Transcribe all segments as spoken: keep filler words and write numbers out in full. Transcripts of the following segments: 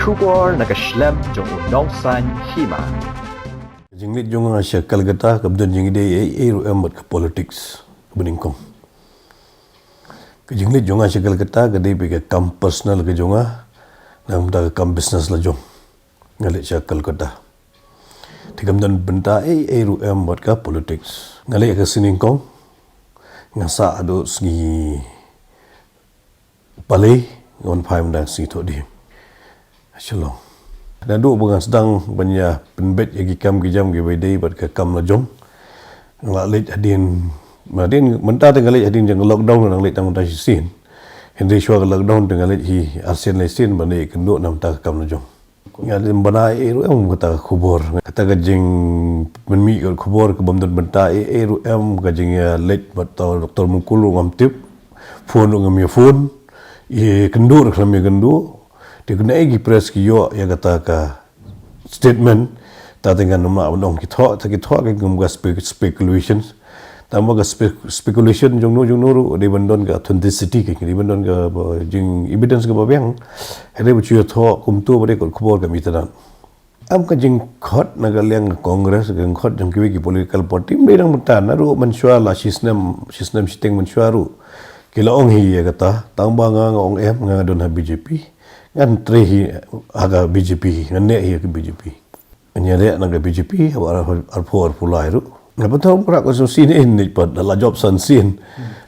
Khubor na ka shlem jong u Nongsaiñ Hima. Ka jingleit jong nga sha Calcutta kam don jingïadei ei ei ruh em bad ka politics kaba nyngkong. Ka jingleit jong nga sha Calcutta ka dei beit ka kam personal ka jong nga, na ka bynta ka kam business la jong. Nga leit sha Calcutta. Te kam don bynta ei ei ruh em bad ka politics. Nga leit ka sngi nyngkong. Nga sah haduh sngi Palei, nga wan phai mynta sngi Thohdieng. Shillong. Naduh ba nga sdang ban ïa pynbeit ïa ki kam ki jam kiba ïadei bad ka kam la jong. Nga la leit hadien, hadien, mynta te nga leit hadien jong ka lockdown, nga leit tang mynta shisien. Hynrei shuwa ka lockdown te nga leit hi arsien laisien ban ïakynduh na bynta ka kam la jong. Nga leit ban ai ruh em kata ka khubor. Kata ka jingpynmih ka khubor ka bym don bynta ei ei ruh em, ka jingïaleit bad u Doctor Mukul ruh ngam tip. Phone ruh ngam ïa phone. Ïakynduh ruh ngam ïakynduh. Te kane ki press ki ïoh ïa kata ka statement. Ta te ngan ym lah ban ong ki thoh, ta ki thoh ki kum ka spe-, speculations. Tangba ka spe-, speculation jong no jong no ruh dei ban don ka authenticity, ka dei ban don ka ba jing evidence kaba biang. Hynrei ba shu ïathoh kumto ba dei kot khubor kam itynnad. Em, ka jingkhot na ka liang ka Congress, ka jingkhot jong kiwei ki political party, ym dei nang mynta, naduh mynshuwa la shisnem, shisnem shiteng mynshuwa ruh ki la ong hi ïa kata. Tangba nga nga ong em, nga nga don ha B J P. Ngan trei hi ha ka B J P, ngan neh hi ha ka B J P. Ngan ïaleh na ka B J P haba ar, arphew arphew lai ruh. Nga pynthor kum khrah constituency ne, ne pat la jop san sien.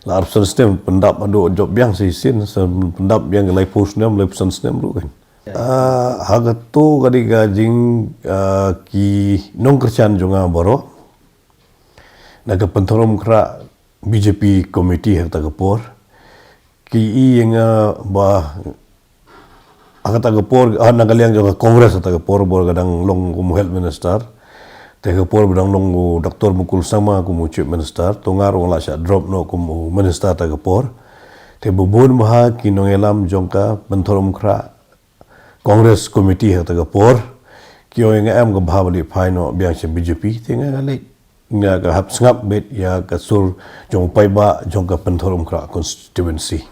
La arphew san snem, pyndap haduh jop biang shisien, san pyndap biang ka laiphew snem, laiphew san snem ruh kan. Ah, ha kato ka dei ka jing, ah, ki nongkyrshan jong nga baroh. Na ka pynthor kum khrah B J P committee ha kata ka por. Ki i ïa nga ba ha kata ka por, ah, na ka liang jong ka Congress ha kata ka por, bor ka dang long kum health minister. Te ka por ba dang long u Doctor Mukul Sangma kum u chief minister, to nga ruh nga la shah drop noh kum u minister ha kata ka por. Te ba bun bah ki nongïalam jong ka pynthor kum khrah Congress committee ha kata ka por ki ong ïa nga em, ka bha ba leit phai noh biang sha B J P, te nga leit. Nga ka hap sngap beit ïa ka sur jong u paidbah jong ka pynthor kum khrah constituency.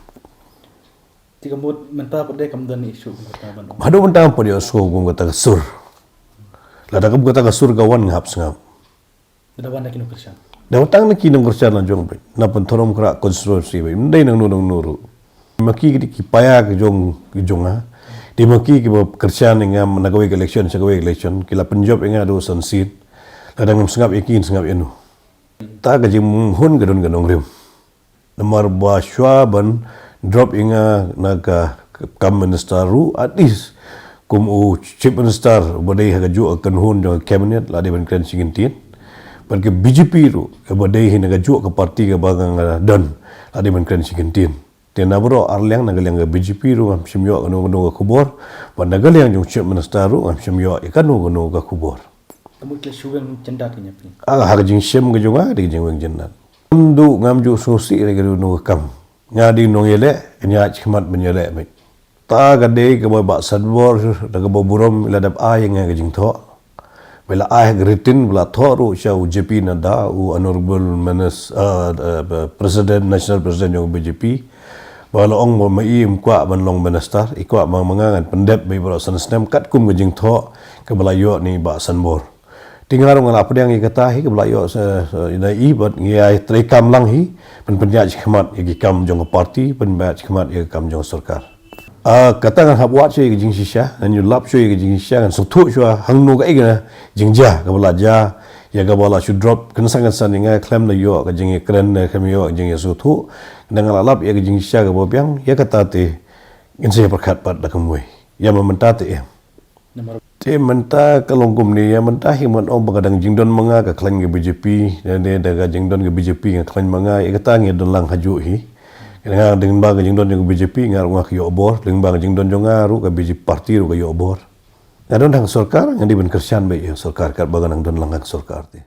Te ka mut mynta pat de kam don issue kum kata ban ong. Haduh mynta pat ïa sngap kum kata ka sur. Lada kum kata ka sur ka wan, nga hap sngap. Da wan na ki nongkyrshan. Da wan tang na ki nongkyrshan la jong beit. Na pynthor kum khrah constituency beit. Ym dei nangno nangno ruh. Ma ki ki, ki paia ki jong, ki jong nga. Te ma ki kiba kyrshan ïa nga na kawei ka election sha kawei ka election. Ki la pynjop ïa nga haduh san sien. Lada ngam sngap ïa ki, sngap ïa no. Ta ka jingmynhun ka don ka nongrim. Namar ba shuwa ban drop ïa nga na ka kam minister ruh, at least kum u chief minister ba dei ha kajuh ka kynhun jong ka cabinet la dei ban kren shi kyntien. Bad ka B J P ruh kaba dei hi na kajuh ka party kaba nga nga don la dei ban kren shi kyntien. Te na baroh ar liang, na ka liang ka B J P ruh ngam shym ïoh kano kano ka khubor. Bad na ka liang jong chief minister ruh ngam shym ïoh ïa kano kano ka khubor. Ka mut la shu weng jyndat ka ïa phi. Ah, ha ka jingshem ka jong nga dei ka jingweng jyndat. Ngam duh, ngam ju sngewsih ïa kano kano ka kam. Nga dei nongïaleh, nga ïaid shakhmat ban ïaleh beit. Ta ka dei kaba Bah Sanbor da kaba burom la dep ai ïa nga ka jingthoh. Ba la ai ha ka written, ba la thoh ruh sha u J P Nadda, u Honorable Minis-, ah, ah, President, National President jong ka B J P. Ba la ong ba ma i ym kwah ban long minister, i kwah ma, ma nga ngan pyndep beit baroh san snem katkum ka jingthoh kaba la ïoh na i Bah Sanbor. Te nga ruh nga la pdiang ïa kata hi kaba la ïoh sa, sa, na i bad ngi ïa trei kam lang hi, pyn, pynïaid shakhmat ïa ki kam jong ka party, pynïaid shakhmat ïa ki kam jong ka sorkar. Ah, kata ngan hap wad shuwa ïa ka jingshisha, ngan ïa lap shuwa ïa ka jingshisha, ngan sngewthuh shuwa hangno kaei ka jingjia kaba la jia, ïa kaba la shu drop kynsan kynsan ïa nga khlem da ïoh ka jingïakren, khlem ïoh ka jingïasngewthuh. Ngan la lap ïa ka jingshisha kaba biang, ïa kata te ngin sa ïa pyrkhat pat da kumwei. Ïa ma mynta te em. Te mynta ka long kumne, ïa mynta hi man ong ba ka dang jingdon ma nga ka khlaiñ ka B J P, ne, ne da ka jingdon ka B J P ka khlaiñ ma nga, ïa kata ngi don lang hajuh hi. Nga dang ba ka jingdon jong ka B J P nga ruh nga ka ïoh bor, dang ba ka jingdon jong nga ruh ka B J P party ruh ka ïoh bor. Nga don ha ka sorkar, nga dei ban kyrshan beit ïa ka sorkar katba ka dang don lang ha ka sorkar te.